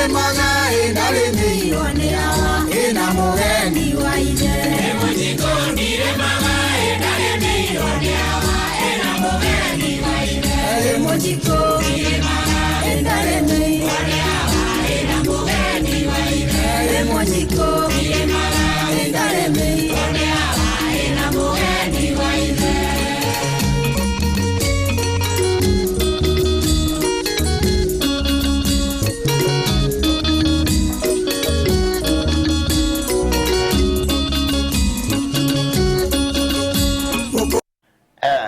Ndarĩmaga ĩ ndarĩmĩirwo nĩ awa ĩna mũgeni wa ithe. Ĩ mũjikũ ĩ ndarĩmĩirwo nĩ awa ĩna mũgeni wa ithe. Ĩ mũjikũ ĩ ndarĩmĩirwo nĩ awa ĩna mũgeni wa ithe.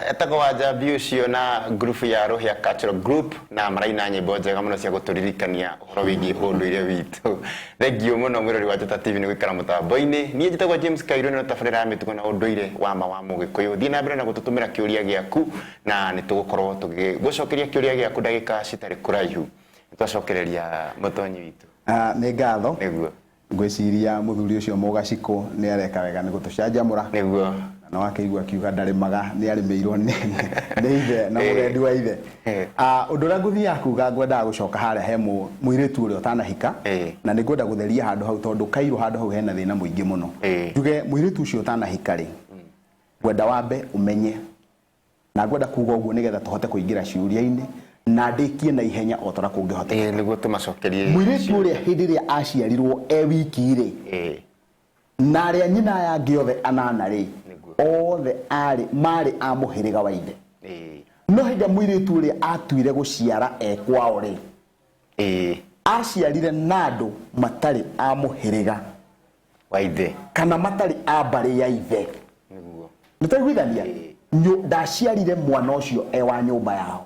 Etagwo Wanjambi ũcio na ngurubu ya Rũhĩa Cultural Group, na maraina nyĩmbo njega mũno cia gũtũririkania ũhoro wĩgiĩ ũndũire witũ. Thengiũ mũno mwĩrori wa Njata TV nĩ gũikara mũtambo-inĩ. Niĩ njĩtagwo James Kairũ, na tabarĩra ya mĩtugo na ũndũire wa ma wa Mũgĩkũyũ. Thiĩ na mbere na gũtũtũmĩra kĩũria gĩaku, na nĩ tũgũkorwo tũgĩgũcokeria kĩũria gĩaku ndagĩka citarĩ kũraihu. Nĩ twacokereria mũtonyi witũ. Ah, nĩ ngatho. Nĩguo. Ngwĩciria mũthuri ũcio Mũgacikũ nĩ areka wega nĩ gũtũcanjamũra. Nĩguo. Na no akĩigua akiuga ndarĩmaga, nĩ arĩmĩirwo nĩ ithe na mũgendi wa ithe. Ah, ũndũ ũrĩa ngũthiaga kuga, ngwendaga gũcoka harĩa he mũirĩtu ũrĩa ũtanahika, na nĩ ngwenda gũtheria handũ hau tondũ kairũ handũ hau hena thĩna mũingĩ mũno. Njuge mũirĩtu ũcio ũtanahika rĩ, ngwenda wambe ũmenye, na ngwenda kuga ũguo nĩgetha tũhote kũingĩra ciũria-inĩ na ndĩkie na ihenya o ta ũrĩa kũngĩhoteka. Ĩĩ, nĩguo tũmacokerie. Mũirĩtu ũrĩa hĩndĩ ĩrĩa aciarirwo e wiki rĩ, na arĩa nyina aya angĩ othe anana rĩ, othe arĩ marĩ a mũhĩrĩga wa ithe. No hĩndĩ ĩrĩa mũirĩtu ũrĩa atuire gũciara e kwao rĩ, aciarire na andũ matarĩ a mũhĩrĩga wa ithe kana matarĩ a mbarĩ ya ithe. Nĩguo. Nĩ twaiguithania? Ndaciarire mwana ũcio e wa nyũmba yao.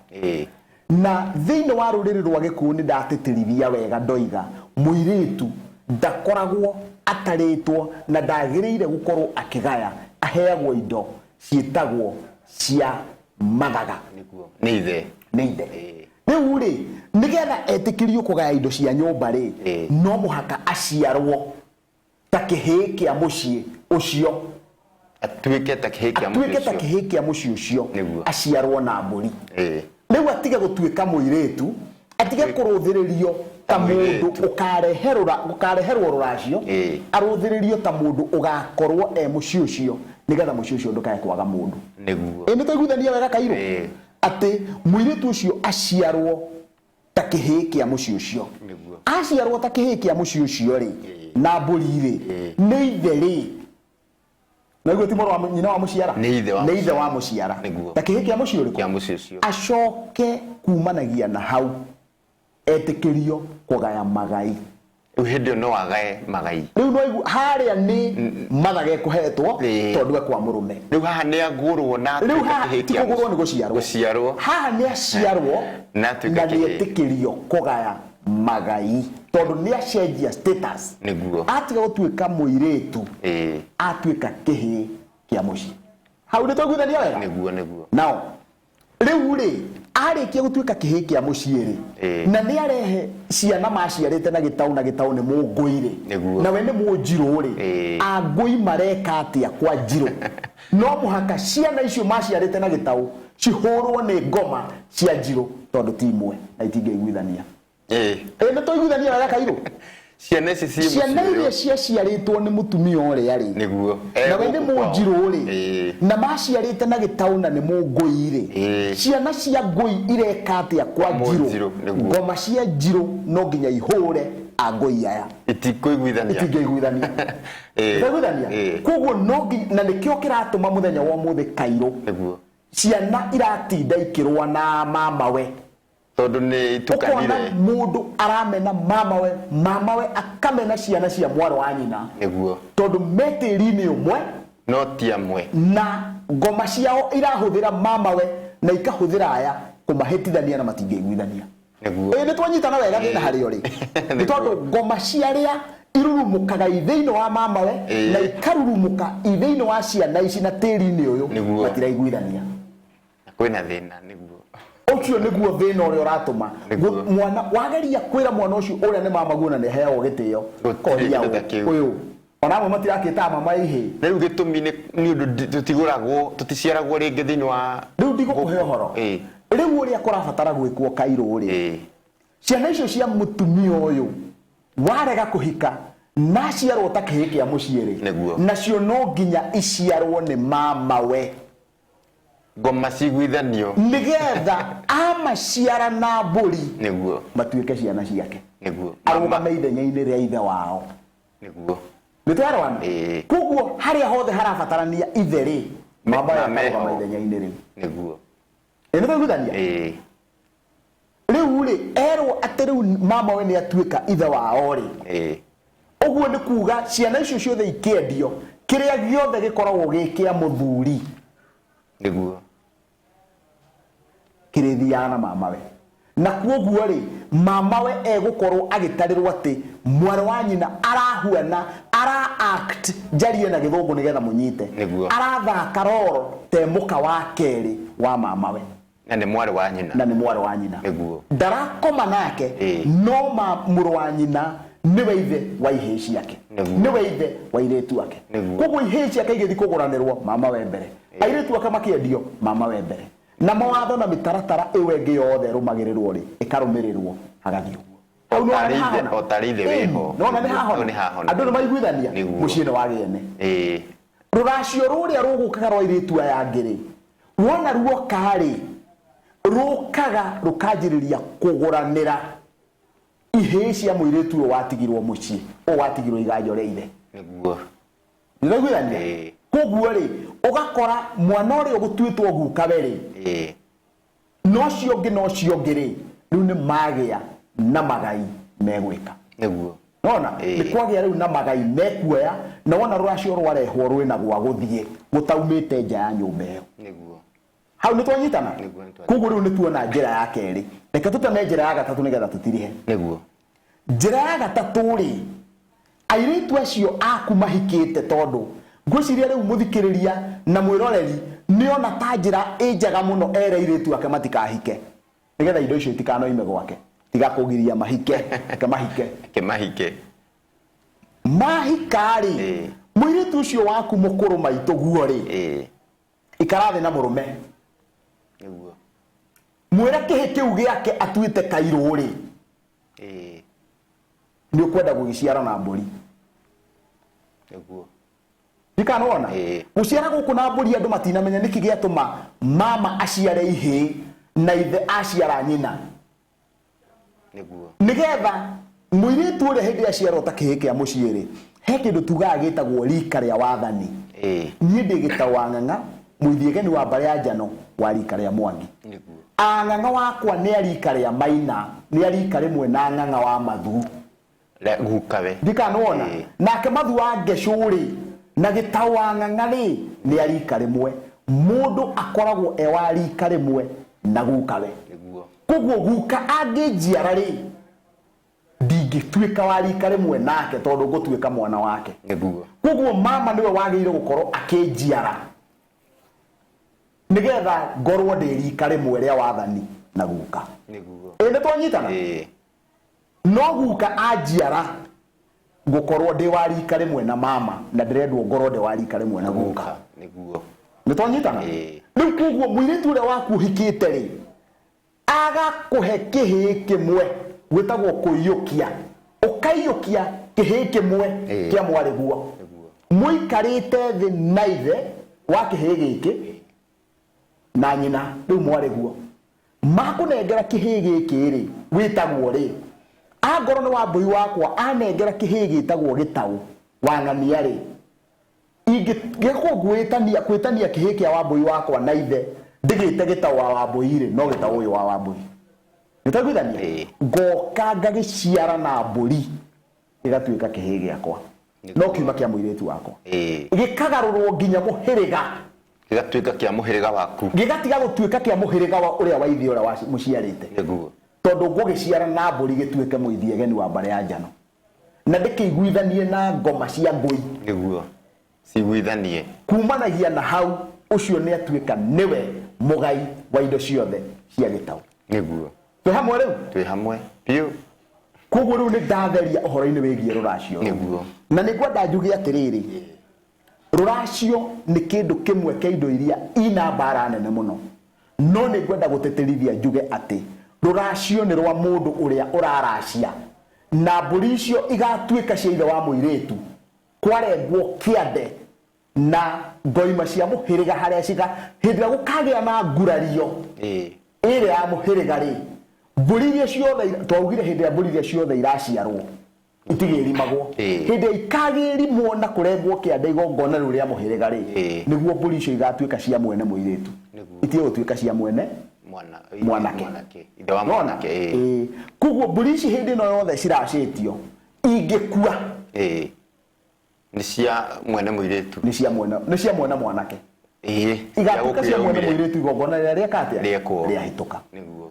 Na thĩinĩ wa rũrĩrĩ rwa Gĩkũyũ nĩ ndatĩtĩrithia wega ndoiga mũirĩtu ndakoragwo atarĩtwo na ndagĩrĩire gũkorwo akĩgaya, aheagwo indo ciĩtagwo cia mathaga. Nĩguo. Nĩ ithe. Nĩ ithe. Rĩu rĩ, nĩgetha etĩkĩrio kũgaya indo cia nyũmba rĩ, no mũhaka aciarwo ta kĩhĩĩ kĩa mũciĩ ũcio. Atuĩke ta kĩhĩĩ kĩa mũciĩ Atuĩke ta ũcio. kĩhĩĩ kĩa mũciĩ ũcio. Nĩguo. Aciarwo na mbũri. Rĩu atige gũtuĩka mũirĩtu, atige kũrũthĩrĩrio ta mũndũ Mũirĩtu. Ũkareherwo rũracio, arũthĩrĩrio ta mũndũ ũgakorwo e mũciĩ ũcio, nĩgetha mũciĩ ũcio ndũkae kwaga mũndũ. Nĩguo. Ĩ nĩ twaiguithania wega kairũ? Atĩ mũirĩtu ũcio aciarwo ta kĩhĩĩ kĩa mũciĩ ũcio. Nĩguo. Aciarwo ta kĩhĩĩ kĩa mũciĩ ũcio rĩ, na mbũri rĩ, nĩ ithe rĩ, na ũguo ti mũrũ wa nyina wa mũciara? Nĩ ithe wa Nĩ ithe wa mũciara. Nĩguo. Ta kĩhĩĩ kĩa mũciĩ ũrĩkũ? Kĩa mũciĩ ũcio. Acoke kumanagia na hau etĩkĩrio kũgaya magai. Rĩu hĩndĩ ĩyo no agae magai. Rĩu no igu harĩa nĩ mathaga ekũhetwo tondũ e kwa mũrũme. Rĩu haha nĩ agũrwo na Rĩu atuĩka haha kĩhĩĩ ti kĩa kũgũrwo mũciĩ. nĩ gũciarwo. Gũciarwo. Haha nĩ aciarwo Na atuĩka na nĩ kĩhĩĩ. etĩkĩrio kũgaya magai tondũ nĩ acenjia status. Nĩguo. Atiga gũtuĩka mũirĩtu atuĩka kĩhĩĩ kĩa mũciĩ. Hau nĩ twaiguithania wega? Nĩguo, nĩguo. Nao rĩu rĩ, arĩkia gũtuĩka kĩhĩĩ kĩa mũciĩ rĩ, na nĩ arehe ciana maciarĩte na gĩtaũ, na gĩtaũ nĩ mũngũi rĩ, nawe nĩ mũnjirũ rĩ, angũi mareka atĩa kwa njirũ? No mũhaka ciana icio maciarĩte na gĩtaũ cihũrwo nĩ ngoma cia njirũ tondũ ti imwe na itingĩiguithania. Ĩĩ. Ĩ nĩ twaiguithania wega kairũ? Ciana ici ciĩ Ciana mũciĩ iria ũyũ. ciaciarĩtwo nĩ mũtumia ũrĩa rĩ, Nĩguo. nawe nĩ Gũkũ kwao. mũnjirũ rĩ, na maciarĩte na gĩtaũ na nĩ mũngũi rĩ, ciana cia ngũi ireka atĩa kwa njirũ? Mũnjirũ, nĩguo. Ngoma cia njirũ no nginya ihũre angũi aya. Itikũiguithania. Itingĩiguithania. Twaiguithania? Koguo no nginya, na nĩkĩo kĩratũma mũthenya wa ũmũthĩ kairũ, Nĩguo. ciana iratinda ikĩrũa na mamawe. Tondũ nĩ itukanire. Ũkona mũndũ aramena mamawe, mamawe akamena ciana cia mwarĩ wa nyina. Nĩguo. Tondũ me tĩri-inĩ ũmwe. No ti amwe. Na ngoma ciao irahũthĩra mamawe na ikahũthĩra aya kũmahĩtithania na matingĩiguithania. Nĩguo. Ĩĩ nĩ twanyitana wega thĩna harĩa ũrĩ. Nĩ tondũ ngoma cia arĩa irurumũkaga i thĩinĩ wa mamawe na ikarurumũka i thĩinĩ wa ciana ici na tĩri-inĩ ũyũ Nĩguo. matiraiguithania. Na kwĩna thĩna nĩguo. Ũcio nĩguo thĩna ũrĩa ũratũma Nĩguo. Mwana wageria kwĩra mwana ũcio ũrĩa nĩ mamaguo na nĩ aheagwo gĩtĩo, Gũtirĩ koria kĩndũ ta kĩu. ũyũ ona amwe matirakĩtaga mama ihĩ. Na rĩu gĩtũmi nĩ ũndũ tũtigũragwo, tũticiaragwo rĩngĩ thĩinĩ wa Rĩu ndigũkũhe ũhoro. Rĩu ũrĩa kũrabatara gwĩkwo kairũ rĩ, ciana icio cia mũtumia ũyũ Warega kũhika naciarwo ta kĩhĩ kĩa mũciĩ rĩ, Nĩguo. Nacio no nginya iciarwo nĩ mamawe. Ngoma ciguithanio. Nĩgetha amaciara na mbũri. Nĩguo. Matuĩke ciana ciake. Nĩguo. Arũgame ithenya-inĩ rĩa ithe wao. Nĩguo. Nĩ twerwana? Ĩĩ. Koguo harĩa hothe harabatarania ithe rĩ, mama Mama akarũgama eho. ithenya-inĩ rĩu. Nĩguo. Ĩ nĩ twaiguithania? Ĩĩ. Rĩu rĩ, erwo atĩ rĩu mama we nĩ atuĩka ithe wao rĩ. Ĩĩ. Ũguo nĩ kuga ciana icio ciothe ikĩendio, kĩrĩa gĩothe gĩkoragwo gĩ kĩa mũthuri. Nĩguo. Kĩrĩthiaga na mamawe. Na kuoguo rĩ, mamawe egũkorwo agĩtarĩrwo atĩ mwarĩ wa nyina arahuana, ara act, njarie na gĩthũngũ nĩgetha mũnyite. Nĩguo. Arathaka roro te mũka wa kerĩ wa mamawe. Na nĩ mwarĩ wa nyina. Na nĩ mwarĩ wa nyina. Nĩguo. Ndarakoma nake, Ĩĩ. no ma mũrũ wa nyina nĩwe ithe wa ihĩĩ ciake. Nĩguo. Nĩwe ithe wa airĩtu ake. Nĩguo. Koguo ihĩĩ ciake igĩthiĩ kũgũranĩrwo, mama we mbere. Airĩtu ake makĩendio, mama we mbere. Na mawatho na mĩtaratara ĩyo ĩngĩ yothe ĩrũmagĩrĩrwo rĩ, ĩkarũmĩrĩrwo hagathiĩ ũguo. Hau nĩwona nĩ hahona? O tarĩ ithe wĩho. Nĩwona nĩ Hau hahona? nĩ hahona. Andũ nĩ maiguithania? Nĩguo. Mũciĩ nĩ wagĩene. Ĩĩ. Rũracio rũrĩa rũgũkaga rwa airĩtu aya angĩ rĩ, wona ruoka rĩ, rũkaga rũkanjĩrĩria kũgũranĩra ihĩĩ cia mũirĩtu ũyũ watigirwo mũciĩ, ũyũ watigirwo iganjo rĩa ithe. Nĩguo. Nĩũraiguithania? Ĩĩ. Koguo rĩ, ũgakora mwana ũrĩa ũgũtuĩtwo gukawe rĩ, Ĩĩ. na ũcio ũngĩ na ũcio ũngĩ rĩ, rĩu nĩ magĩa na magai megwĩka. Nĩguo. Nona, Ĩĩ. nĩ kwagĩa rĩu na magai mekuoya, na wona rũracio rwarehwo rwĩna gwa gũthiĩ, gũtaumĩte nja ya nyũmba ĩyo. Nĩguo. Hau nĩ twanyitana? Nĩguo, nĩ twanyitana. Koguo rĩu nĩ tuona njĩra ya kerĩ. Reke tũteme njĩra ya gatatũ nĩgetha tũtirihe. Nĩguo. Njĩra ya gatatũ rĩ, airĩtu acio aku mahikĩte tondũ ngwĩciria rĩu mũthikĩrĩria na mwĩroreri nĩona ta njĩra ĩ njega mũno ere airĩtu ake matikahike nĩgetha indo icio itikanoime gwake, tiga kũgiria mahike, reke mahike. Reke mahike. Mahika rĩ, Ĩĩ. mũirĩtu ũcio waku mũkũrũ maitũ guo rĩ, Ĩĩ. ikara thĩ na mũrũme. Nĩguo. Mwĩre kĩhĩ kĩu gĩake atuĩte kairũ rĩ, Ĩĩ. nĩ ũkwenda gũgĩciara na mbũri. Nĩguo. Ndikanona? Ĩĩ. Gũciara gũkũ na mbũri andũ matinamenya nĩkĩ gĩatũma mama aciare ihĩĩ na ithe aciara nyina. Nĩguo. Nĩgetha mũirĩtu ũrĩa hĩndĩ aciarwo ta kĩhĩ kĩa mũciĩ rĩ, he kĩndũ tugaga gĩtagwo rika rĩa wathani. Ĩĩ. Niĩ ndĩ gĩtaũ wa Ng'ang'a, mũithiegeni wa mbarĩ ya Njano wa rika rĩa Mwangi. Nĩguo. Ang'ang'a wakwa nĩ a rika rĩa Maina, nĩ a rika rĩmwe na Ng'ang'a wa Mathu. Le gukawe. Ndikanona? Ĩĩ. Nake Mathu wa Ngecũ rĩ, na gĩtaũ wa Ng'ang'a rĩ, nĩ a rika rĩmwe. Mũndũ akoragwo e wa rika rĩmwe na gukawe. Nĩguo. Koguo guka angĩnjiara rĩ, ndingĩtuĩka wa rika rĩmwe nake tondũ ngũtuĩka mwana wake. Nĩguo. Koguo mama nĩwe wagĩrĩire gũkorwo akĩnjiara nĩgetha ngorwo ndĩ rika rĩmwe rĩa wathani na guka. Nĩguo. Ĩ nĩ twanyitana? Ĩĩ. No guka anjiara ngũkorwo ndĩ wa rika rĩmwe na mama na ndĩrendwo ngorwo ndĩ wa rika rĩmwe na guka. Nĩguo. Nĩ twanyitana? Ĩĩ. Rĩu koguo mũirĩtu ũrĩa waku ũhikĩte rĩ, agakũhe kĩhĩĩ kĩmwe gwĩtagwo kũiyũkia. Ũkaiyũkia kĩhĩĩ kĩmwe Ĩĩ. kĩa mwarĩguo. Nĩguo. Mũikarĩte thĩ na ithe wa kĩhĩĩ gĩkĩ na nyina rĩu mwarĩguo. Makũnengera kĩhĩĩ gĩkĩ rĩ, wĩtagwo rĩ, angorwo nĩ Wambũi wakwa anengera kĩhĩĩ gĩtagwo gĩtaũ wa ng'ania rĩ, ingĩgĩkwo gwĩtania kwĩtania kĩhĩĩ kĩa Wambũi wakwa na ithe ndĩgĩte gĩtaũ wa Wambũi rĩ, no gĩtaũ ũyũ wa Wambũi. Nĩtwaiguithania? Ĩĩ. Ngoka ngagĩciara na mbũri gĩgatuĩka kĩhĩĩ gĩakwa. No kiuma kĩa mũirĩtu wakwa. Ĩĩ. Gĩkagarũrwo nginya mũhĩrĩga. Gĩgatuĩka kĩa mũhĩrĩga waku. Gĩgatiga gũtuĩka kĩa mũhĩrĩga wa ũrĩa wa ithe ũrĩa mũciarĩte. Nĩguo. Tondũ ngũgĩciara na mbũri gĩtuĩke mũithiegeni wa mbarĩ ya Njano. Na ndĩkĩiguithanie na ngoma cia ngũi. Nĩguo. Ciguithanie. Kumanagia na hau ũcio nĩ atuĩka nĩwe mũgai wa indo ciothe cia gĩtaũ. Nĩguo. Twĩ hamwe rĩu? Twĩ hamwe. Biũ. Koguo rĩu nĩ ndatheria ũhoro-inĩ wĩgiĩ rũracio. Nĩguo. Na nĩ ngwenda njuge atĩrĩrĩ, rũracio nĩ kĩndũ kĩmwe kĩa indo iria ina mbara nene mũno. No nĩ ngwenda gũtĩtĩrithia njuge atĩ rũracio nĩ rwa mũndũ ũrĩa ũraracia. Na mbũri icio igatuĩka cia ithe wa mũirĩtu, kwarengwo kĩande na ngoima cia mũhĩrĩga harĩa ciga hĩndĩ ĩrĩa gũkagĩa na ngurario ĩrĩa ya mũhĩrĩga rĩ, mbũri iria ciothe twaugire hĩndĩ ĩrĩa mbũri iria ciothe iraciarwo itigĩrimagwo, hĩndĩ ĩrĩa ikagĩrimwo na kũrengwo kĩande igongona rĩu rĩa mũhĩrĩga rĩ, nĩguo mbũri icio igatuĩka cia mwene mũirĩtu, itige gũtuĩka cia mwene mwanake. Ithe wa mwanake. Ĩĩ, koguo mbũri ici hĩndĩ ĩno yothe ciracĩtio ingĩkua, Nĩ cia mwene mũirĩtu. Nĩ cia mwene mwanake. Igatuĩka cia mwene mũirĩtu igongona rĩrĩa rĩeka atĩa? Rĩekwo. Rĩahĩtũka.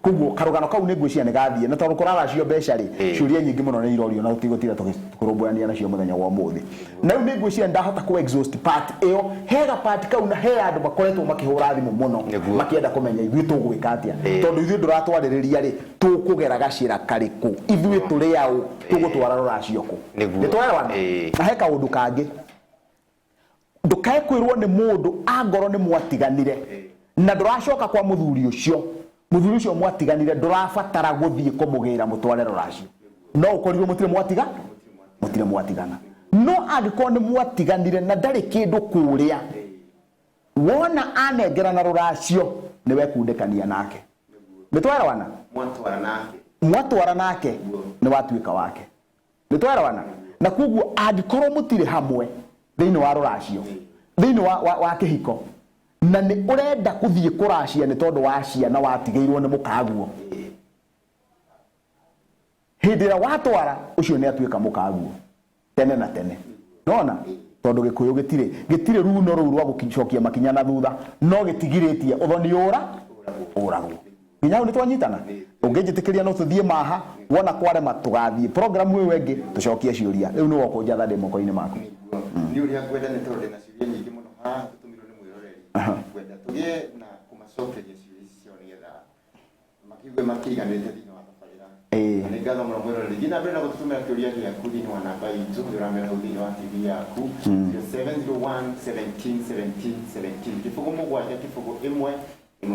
Koguo karũgano kau nĩ ngwĩciria nĩ gathiĩ, na tondũ kũraracio mbeca rĩ, ciũria nyingĩ mũno nĩ irorio na tũtigũtinda tũkĩrũmbũyania nacio mũthenya wa ũmũthĩ. Na rĩu nĩ ngwĩciria ndahota kũ exhaust part ĩyo hega, part kau, na he andũ makoretwo makĩhũra thimũ mũno makĩenda kũmenya ithuĩ tũgwĩka atĩa, tondũ ithuĩ ndũratwarĩrĩria rĩ, tũkũgera gacĩra karĩkũ, ithuĩ tũrĩ aũ, tũgũtwara rũracio kũ? Nĩ twaelewana? Na he kaũndũ kangĩ, ndũkae kwĩrwo nĩ mũndũ angorwo nĩ mwatiganire na ndũracoka kwa mũthuri ũcio, mũthuri ũcio mwatiganire ndũrabatara gũthiĩ kũmũgĩra mũtware rũracio, no ũkorirwo mũtirĩ mwatiga, mũtirĩ mwatigana. No angĩkorwo nĩ mwatiganire na ndarĩ kĩndũ kũrĩa, wona anengerana rũracio, nĩ wekundĩkania nake. Nĩ twaelewana? Mwatwara nake. Mwatwara nake, nĩ watuĩka wake. Nĩ twaelewana? Na koguo angĩkorwo mũtirĩ hamwe thĩinĩ wa rũracio, thĩinĩ wa kĩhiko, na nĩ ũrenda kũthiĩ kũracia nĩ tondũ wa ciana watigĩirwo nĩ mũkaguo, hĩndĩ ĩrĩa watwara ũcio nĩ atuĩka mũkaguo tene na tene. Nona tondũ gĩkũyũ gĩtirĩ runo rũu rwa gũcokia makinya na thutha, no gĩtigirĩtie ũthoni ũra ũragwo. Nginya hau nĩ twanyitana? Ũngĩnjĩtĩkĩria no tũthiĩ maha, wona kwarema tũgathiĩ programu ĩyo ĩngĩ tũcokie ciũria. Rĩu nĩwe ũkũnjatha, ndĩ moko-inĩ maku. Nĩ ũrĩa ngwenda, nĩ tondũ ndĩna ciũria nyingĩ mũno haha tũtũmirwo nĩ mwĩroreri, ngwenda tũgĩe na kũmacokeria ciũria ici ciao nĩgetha makiuge makĩiganĩte thĩinĩ wa tabarĩra. Na nĩ ngatho mũno mwĩroreri, thiĩ na mbere na gũtũtũmĩra kĩũria gĩaku thĩinĩ wa namba itũ ũramera hau thĩinĩ wa TV yaku, 0701 17 17 17, 0 7 0 1 1 7 1 7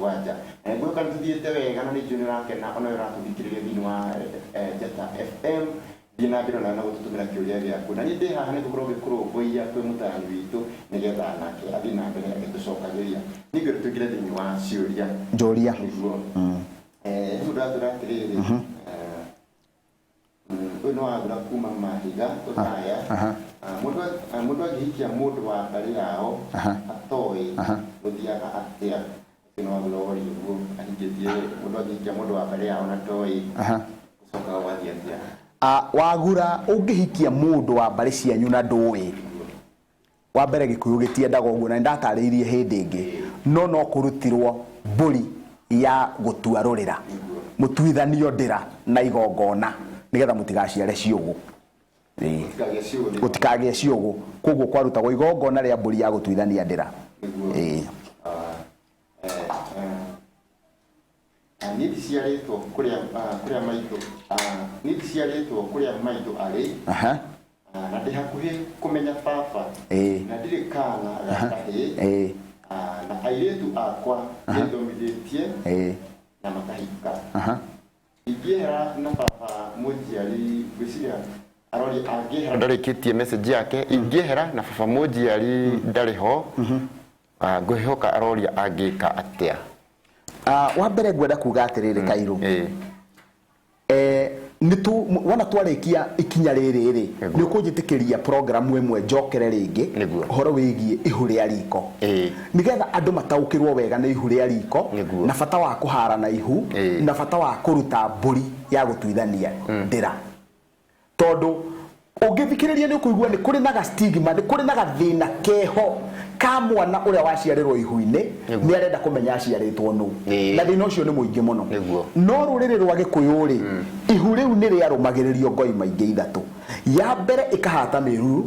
1 7. Na ngwĩhoka nĩ tũthiĩte wega na nĩ njũĩ nĩ ũrakena ona ũrĩa ũratũthikĩrĩria thĩinĩ wa Njata FM. Thiĩ na mbere ona na gũtũtũmĩra kĩũria gĩaku, na niĩ ndĩ haha nĩ gũkorwo ngĩkũrũmbũiya kwĩ mũtaarani witũ nĩgetha nake athiĩ na mbere agĩtũcokagĩria. Niĩ ngwenda tũingĩre thĩinĩ wa ciũria. Njũria. Nĩguo. Mũndũ aratwĩra atĩrĩrĩ, ũyũ nĩ wagũra kuma Mahiga Ũtaya. Mũndũ angĩhikia mũndũ wa mbarĩ yao atoĩ, gũthiaga atĩa? Ũcio nĩ wagũra ũria ũguo ahikĩtie, mũndũ angĩhikia mũndũ wa mbarĩ yao na ndoĩ, gũcokaga gwathiĩ atĩa? Wagura, ũngĩhikia mũndũ wa mbarĩ cianyu na ndũĩ, wa mbere gĩkũyũ gĩtiendaga ũguo, na nĩndatarĩirie hĩndĩ ĩngĩ, no kũrutirwo mbũri ya gũtua rũrĩra, mũtuithanio ndĩra na igongona nĩgetha mũtigaciare ciũgũ. Gũtikagĩe ciũgũ thĩinĩ wa- Gũtikagĩe ciũgũ, koguo kwarutagwo igongona rĩa mbũri ya gũtuithania ndĩra. Niĩ ndiciarĩtwo kũrĩa kũrĩa maitũ, niĩ ndiciarĩtwo kũrĩa maitũ arĩ, na ndĩ hakuhĩ kũmenya baba, na ndirĩ kana ga kahĩĩ, na airĩtu akwa nĩthomithĩtie na makahika. Ingĩehera na baba mũnjiari, ngwĩciria aroria angĩehera, ndarĩkĩtie message yake, ingĩehera na baba mũnjiari ndarĩ ho, ngwĩhoka aroria angĩka atĩa. Wa mbere ngwenda kuga atĩrĩrĩ, Kairũ, nĩ tu wona twarĩkia ikinya rĩrĩ rĩ, nĩ ũkũnjĩtĩkĩria programu ĩmwe njokere rĩngĩ ũhoro wĩgiĩ ihu rĩa riko, nĩgetha andũ mataũkĩrwo wega nĩ ihu rĩa riko na bata wa kũharana ihu na bata wa kũruta mbũri ya gũtuithania ndĩra, tondũ ũngĩthikĩrĩria nĩ ũkũigua nĩ kũrĩ na ga stigma, nĩ kũrĩ na gathĩna keho ka mwana ũrĩa waciarĩrwo ihu-inĩ, nĩ arenda kũmenya aciarĩtwo nũ, na thĩna ũcio nĩ mũingĩ mũno. No rũrĩrĩ rwa gĩkũyũ rĩ, ihu rĩu nĩ rĩarũmagĩrĩrio ngoima ingĩ ithatũ. Ya mbere ĩkahata mĩruru,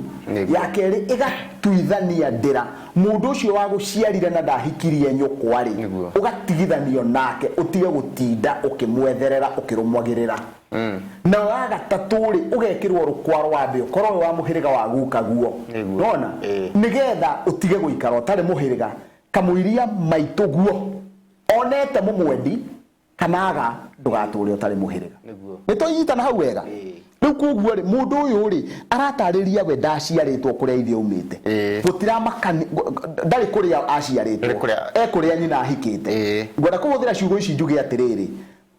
ya kerĩ ĩgatuithania ndĩra, mũndũ ũcio wagũciarire na ndahikirie nyũkwa rĩ, ũgatigithanio nake, ũtige gũtinda ũkĩmwetherera ũkĩrũmwagĩrĩra. Na wa gatatũ rĩ, ũgekĩrwo rũkwa rwa thĩ, ũkorwo wĩ wa mũhĩrĩga wa gukaguo. Nona nĩgetha ũtige gũikara ũtarĩ mũhĩrĩga, kamũiria maitũ guo onete mũmwendi. Kana aga ndũgatũre ũtarĩ mũhĩrĩga. Nĩguo. Nĩ twanyitana hau wega? Ĩĩ. Rĩu koguo rĩ, mũndũ ũyũ rĩ, aratarĩria we ndaciarĩtwo kũrĩa ithe aumĩte. Gũtiramakani ndarĩ kũrĩa aciarĩtwo. Ndarĩ kũrĩa- E kũrĩa nyina ahikĩte. Ngwenda kũhũthĩra ciugo ici njuge atĩrĩrĩ,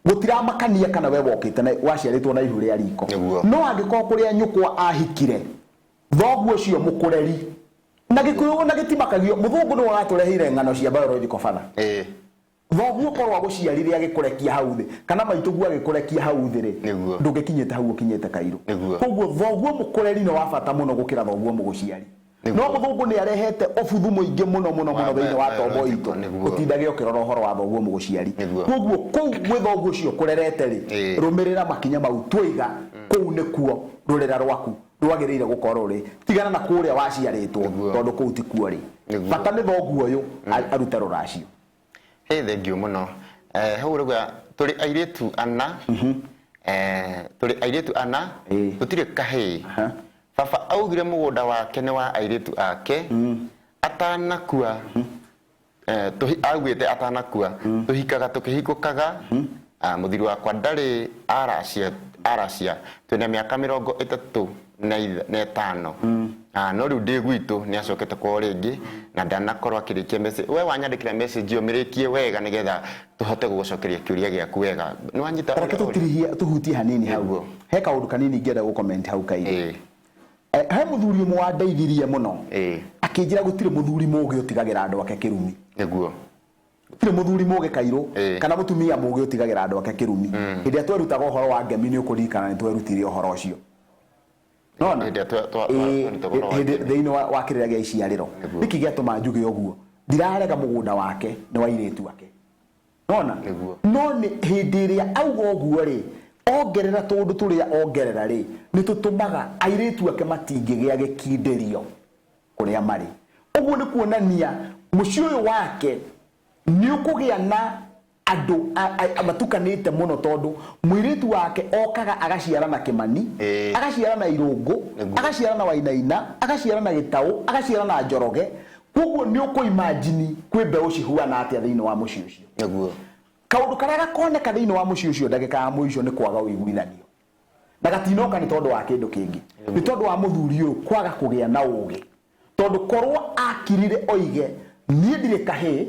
gũtiramakania kana we wokĩte na waciarĩtwo na ihu rĩa riko. Nĩguo. No angĩkorwo kũrĩa nyũkwa ahikire, thoguo ũcio mũkũreri na Gĩkũyũ na gĩtimakagio, mũthũngũ nĩwe watũreheire ng'ano cia biological father. Thoguo korwo agũciarire agĩkũrekia hau thĩ, kana maitũguo agĩkũrekia hau thĩ rĩ, Nĩguo. ndũngĩkinyĩte hau ũkinyĩte Kairũ. Nĩguo. Koguo thoguo mũkũreri nĩ wa bata mũno gũkĩra thoguo mũgũciari. Nĩguo. No mũthũngũ nĩ arehete ũbuthu mũingĩ mũno mũno mũno Wa thĩinĩ wa tombo biological, itũ. nĩguo. Ũtindage ũkĩrora ũhoro wa thoguo mũgũciari. Nĩguo. Koguo kũu gwĩ thoguo ũcio ũkũrerete rĩ, rũmĩrĩra makinya mau twaiga, kũu nĩkuo rũrĩra rwaku rwagĩrĩire gũkorwo rĩ. Tigana na kũrĩa waciarĩtwo, Nĩguo. tondũ kũu tikuo rĩ. Nĩguo. Bata nĩ thoguo ũyũ arute rũracio. Hey, thank you mũno. Hau rauga tũrĩ airĩtu ana. Tũrĩ airĩtu ana, tũtirĩ kahĩĩ. Baba augire mũgũnda wake nĩ wa airĩtu ake. Atanakua, augĩte atanakua, tũhikaga tũkĩhingũkaga. Mũthuri wakwa ndarĩ aracia, twĩna mĩaka mĩrongo ĩtatũ na ĩtano. No rĩu ndĩ gwitũ nĩ acokete kwao rĩngĩ na ndanakorwo akĩrĩkia message. We wanyandĩkĩra message ĩyo mĩrĩkie wega nĩgetha tũhote gũgũcokeria kĩũria gĩaku wega. Nĩ wanyita Reke ũrĩa ũrĩ? tũhutie hanini hau. Nĩguo. He kaũndũ kanini ingĩenda gũ-comment hau kairĩ. He mũthuri ũmwe wandeithirie mũno. Akĩnjĩra gũtirĩ mũthuri mũũgĩ ũtigagĩra andũ ake kĩrumi. Nĩguo. Gũtirĩ mũthuri mũũgĩ Kairũ, kana mũtumia mũũgĩ ũtigagĩra andũ ake kĩrumi. Hĩndĩ ĩrĩa twerutaga ũhoro wa ngemi nĩ ũkũririkana nĩ twerutire ũhoro ũcio. Nona? Hĩndĩ ĩrĩa twerutaga ũhoro wa Hĩndĩ ngemi. thĩinĩ wa kĩrĩra gĩa iciarĩro. Nĩguo. Nĩkĩ gĩatũma njuge ũguo? Ndirarega mũgũnda wake nĩ wa airĩtu ake. Nona? Nĩguo. No nĩ hĩndĩ ĩrĩa auga ũguo rĩ, ongerera tũũndũ tũrĩa ongerera rĩ, nĩ tũtũmaga airĩtu ake matingĩgĩa gĩkindĩrio kũrĩa marĩ. Ũguo nĩ kuonania mũciĩ ũyũ wake nĩ ũkũgĩa na andũ matukanĩte mũno, tondũ mũirĩtu wake okaga agaciara na Kĩmani, agaciara na Irũngũ, agaciara na Wainaina, agaciara na Gĩtaũ, agaciara na Njoroge. Koguo nĩ ũkũimagine kwĩ mbeũ cihuana atĩa thĩinĩ wa mũciĩ ũcio. Nĩguo. Kaũndũ karĩa gakoneka thĩinĩ wa mũciĩ ũcio ndagĩka ya mũico nĩ kwaga ũiguithanio. Na gatinoka nĩ tondũ wa kĩndũ kĩngĩ. Nĩ tondũ wa mũthuri ũyũ kwaga kũgĩa na ũgĩ. Tondũ korwo akirire oige niĩ ndirĩ kahĩĩ,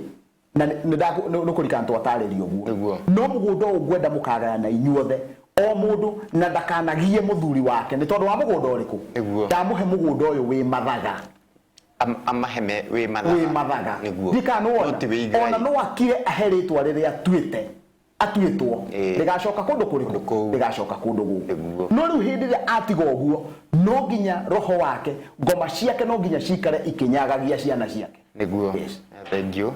na nĩ kũrikana twatarĩrio ũguo. Nĩguo. No mũgũnda ũyũ ngwenda mũkagayana inyuothe, o mũndũ na ndakanagie mũthuri wake nĩ tondũ wa mũgũnda ũrĩkũ? Nĩguo. Ndamũhe mũgũnda ũyũ wĩ mathaga. Amaheme wĩ mathaga. Wĩ mathaga. Nĩguo. Ndikana nĩ wona. No ti wĩ igai. Ona no akire ahe rĩtwa rĩrĩa atuĩte. Atuĩtwo. Rĩgacoka kũndũ kũrĩkũ? Kũndũ kũu. Rĩgacoka kũndũ gũkũ. Nĩguo. No rĩu hĩndĩ ĩrĩa atiga ũguo, no nginya roho wake, ngoma ciake no nginya cikare ikĩnyagagia ciana ciake. Nĩguo. Yes. Thank you.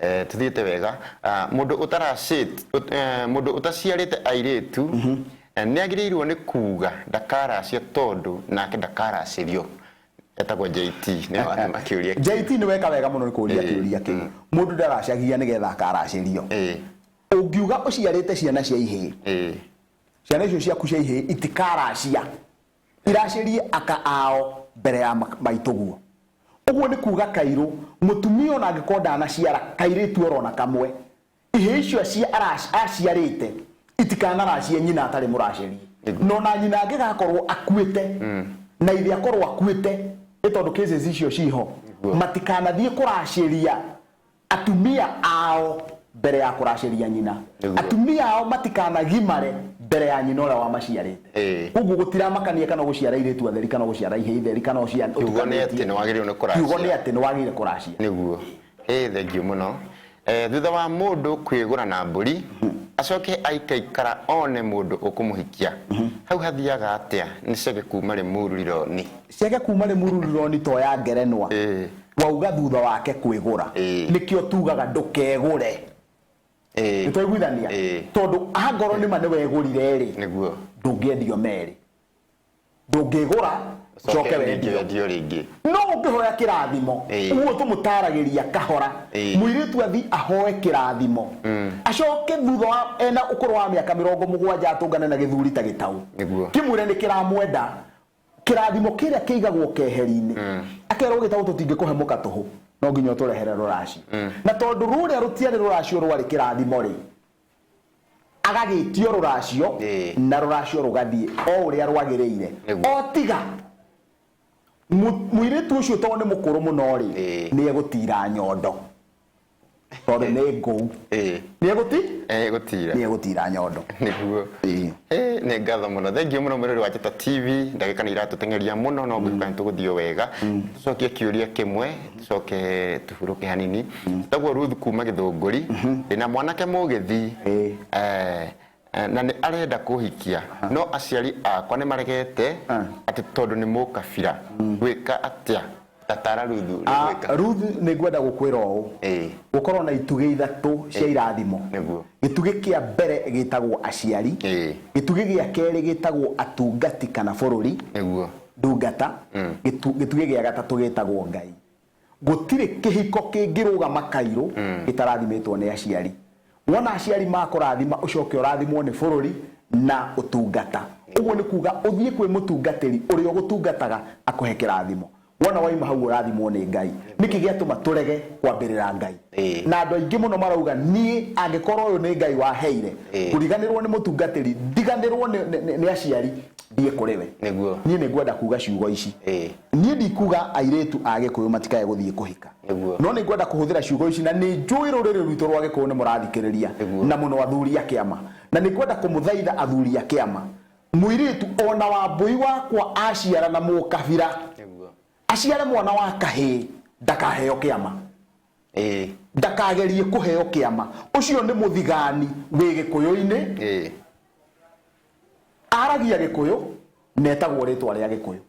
Tuthiĩte wega. Mũndũ mũndũ ũtaciarĩte airĩtu, nĩ agĩrĩirwo nĩ kuga ndakaracia tondũ nake ndakaracĩrio. Etagwo JT, nĩ watũma kĩũria kĩu. JT nĩ weka wega mũno nĩ kũũria kĩũria kĩu. Mũndũ ndaracagia nĩgetha akaracĩrio. Ũngiuga ũciarĩte ciana cia ihĩĩ. Ciana icio ciaku cia ihĩĩ itikaracia. Iracĩrie aka ao mbere ya maitũguo. Ũguo nĩ kuga Kairũ, mũtumia ona angĩkorwo ndanaciara kairĩtu orona kamwe, ihĩĩ icio aciarĩte itikanaracie nyina atarĩ mũracĩrie. No na nyina angĩgakorwo akuĩte, na ithe akorwo akuĩte, nĩ tondũ cases icio ciho, matikanathiĩ kũracĩria atumia ao mbere ya kũracĩria nyina. Atumia ao matikanagimare mbere ya nyina ũrĩa wamaciarĩte. Koguo gũtiramakania kana gũciara airĩtu atheri kana gũciara ihĩĩ itheri kana ũciara Kiugo nĩ atĩ nĩ wagĩrĩirwo nĩ kũracia. Kiugo nĩ atĩ nĩ wagĩrĩire kũracia. Nĩguo. Thank you mũno. Thutha wa mũndũ kwĩgũra na mbũri, acoke aikaikara one mũndũ ũkũmũhikia. Hau hathiaga atĩa? Nĩ cege kuma Limuru Rironi. Cege kuma Limuru Rironi to ya ngerenwa. Wauga thutha wake kwĩgũra. Nĩkĩo tugaga ndũkegũre. Nĩ twaiguithania? Tondũ angorwo nĩma nĩ wegũrire rĩ, Nĩguo. ndũngĩendio merĩ. Ndũngĩgũra, Ũcoke ũcoke wendio. wendio rĩngĩ. No ũngĩhoya kĩrathimo, ũguo tũmũtaragĩria kahora. Mũirĩtu athi ahoe kĩrathimo. Acoke thutha wa ena ũkũrũ wa mĩaka mĩrongo mũgwanja atũngane na gĩthuri ta gĩtaũ. Nĩguo. Kĩmwĩre nĩ kĩramwenda. Kĩrathimo kĩrĩa kĩigagwo keheri-inĩ. Akerwo gĩtaũ tũtingĩkũhe mũka tũhũ, no nginya ũtũrehere rũracio. Na tondũ rũrĩa rũtiarĩ rũracio rwarĩ kĩrathimo rĩ, Agagĩtio rũracio na rũracio rũgathiĩ o ũrĩa rwagĩrĩire. O tiga mũirĩtu ũcio tondũ nĩ mũkũrũ mũno rĩ, nĩ egũtira nyondo tondũ nĩ ngũu. Nĩ egũti Egũtira. Nĩ egũtira nyondo. Nĩguo. Nĩ ngatho mũno, thengiũ mũno mwĩrori wa Njata TV. Ndagĩka nĩ iratũteng'eria mũno, no ngwĩhoka nĩ tũgũthiĩ o wega. Tũcokie kĩũria kĩmwe, tũcoke tũhurũke hanini. Tagwo Ruth kuma Gĩthũngũri. Ndĩna mwanake Mũgĩthii, na nĩ arenda kũhikia, no aciari akwa nĩ maregete atĩ tondũ nĩ mũkabira. Gwĩka atĩa? Tatara Ruthu. Gwĩka. Ruth, nĩ ngwenda gũkwĩra ũũ. Gũkorwo na itugĩ ithatũ cia irathimo. Gĩtugĩ kĩa mbere gĩtagwo aciari. Gĩtugĩ gĩa kerĩ gĩtagwo atungati kana bũrũri. Ndungata. Gĩtugĩ gĩa gatatũ gĩtagwo Ngai. Gũtirĩ kĩhiko kĩngĩrũgama kairũ gĩtarathimĩtwo nĩ aciari. Wona aciari makũrathima, ũcoke ũrathimwo nĩ bũrũri na ũtungata. Ũguo nĩ kuga ũthiĩ kwĩ mũtungatĩri ũrĩa ũgũtungataga akũhe kĩrathimo. Wona waima hau, ũrathimwo nĩ Ngai. Nĩkĩ gĩatũma tũrege kwambĩrĩra Ngai? Na andũ aingĩ mũno marauga, niĩ angĩkorwo ũyũ nĩ Ngai waheire, kũriganĩrwo nĩ mũtungatĩri, ndiganĩrwo nĩ aciari, thiĩ kũrĩ we. Niĩ nĩ ngwenda kuga ciugo ici. Niĩ ndikuga airĩtu a Gĩkũyũ matikae gũthiĩ kũhika, no nĩ ngwenda kũhũthĩra ciugo ici, na nĩ njũĩ rũrĩrĩ rwitũ rwa Gĩkũyũ nĩ mũrathikĩrĩria, na mũno athuri a kĩama, na nĩ ngwenda kũmũthaitha, athuri a kĩama, mũirĩtu ona wa mbũi wakwa aciara na mũkabira, aciare mwana wa kahĩĩ, ndakaheo kĩama. Ndakagerie kũheo kĩama. Ũcio nĩ mũthigani wĩ Gĩkũyũ-inĩ. Aragia Gĩkũyũ, netagwo rĩtwa rĩa Gĩkũyũ,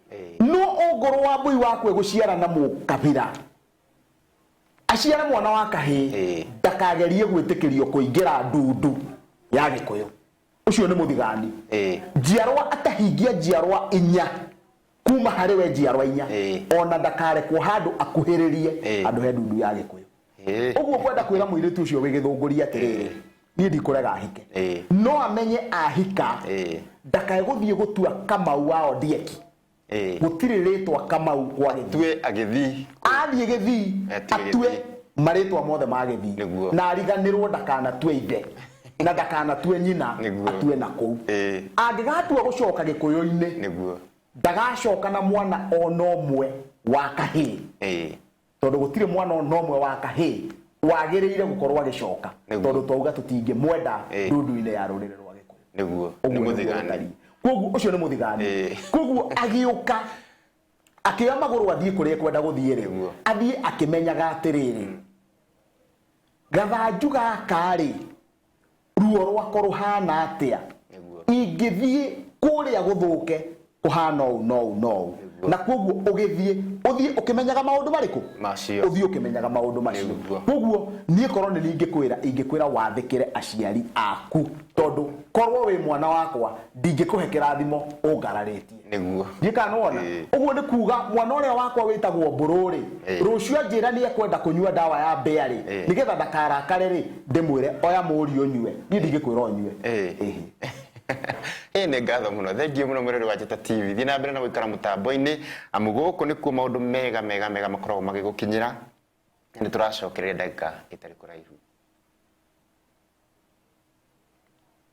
no ongorwo wa mbũi wakwa egũciara na mũkabira, aciare mwana wa kahĩĩ, ndakagerie gwĩtĩkĩrio kũingĩra ndundu ya Gĩkũyũ. Ũcio nĩ mũthigani. Njiarwa atahingia njiarwa inya kuma harĩ we, njiarwa inya, ona ndakarekwo handũ akuhĩrĩrie handũ he ndundu ya Gĩkũyũ. Ũguo kwenda kwĩra mũirĩtu ũcio wĩ Gĩthũngũri atĩrĩrĩ, niĩ ndikũrega ahike, no amenye ahika ndakae gũthiĩ gũtua Kamau wa Ondieki. Gũtirĩ rĩtwa Kamau kwa Gĩthii. Tue agĩthii. Athiĩ Gĩthii, Atue atue Gĩthii. marĩtwa mothe ma Gĩthii, na ariganĩrwo ndakanatue ithe na ndakanatue nyina. Atue na kũu. Angĩgatua gũcoka Gĩkũyũ-inĩ, ndagacoka na mwana ona ũmwe wa kahĩĩ, tondũ gũtirĩ mwana ona ũmwe wa kahĩĩ wagĩrĩire gũkorwo agĩcoka, tondũ twauga tũtingĩmwenda ndundu-inĩ ya rũrĩrĩ rwa Gĩkũyũ. Nĩ Ũguo nĩguo mũthigani. gũtariĩ. Koguo ũcio nĩ mũthigani. Koguo agĩũka akĩoya magũrũ athiĩ kũrĩa ekwenda gũthiĩ rĩ, athiĩ akĩmenyaga atĩrĩrĩ, gathanju gaka rĩ, ruo rwako rũhana atĩa? Ingĩthiĩ kũrĩa gũthũke kũhana ũũ na ũũ na ũũ. Na koguo ũgĩthiĩ, ũthiĩ ũkĩmenyaga maũndũ marĩkũ? Macio. Ũthiĩ ũkĩmenyaga maũndũ macio. Koguo niĩ korwo nĩ niĩ ingĩkwĩra, ingĩkwĩra wathĩkĩre aciari aku, tondũ korwo wĩ mwana wakwa, ndingĩkũhe kĩrathimo ũngararĩtie. Ndiĩ kana nĩwona. Ũguo nĩ kuga mwana ũrĩa wakwa wĩtagwo Mbũrũ rĩ, rũciũ anjĩra nĩ ekwenda kũnyua ndawa ya mbĩa rĩ, nĩgetha ndakarakare rĩ, ndĩmwĩre oya mũri ũnyue. Niĩ ndingĩkwĩra ũnyue. Ĩhĩ. Ĩ nĩ ngatho mũno, thengiũ mũno mwĩrori wa Njata TV. Thiĩ na mbere na gũikara mũtambo-inĩ, amu gũkũ nĩkuo maũndũ mega mega mega makoragwo magĩgũkinyĩra. Nĩ tũracokereria ndagĩka ĩtarĩ kũraihu.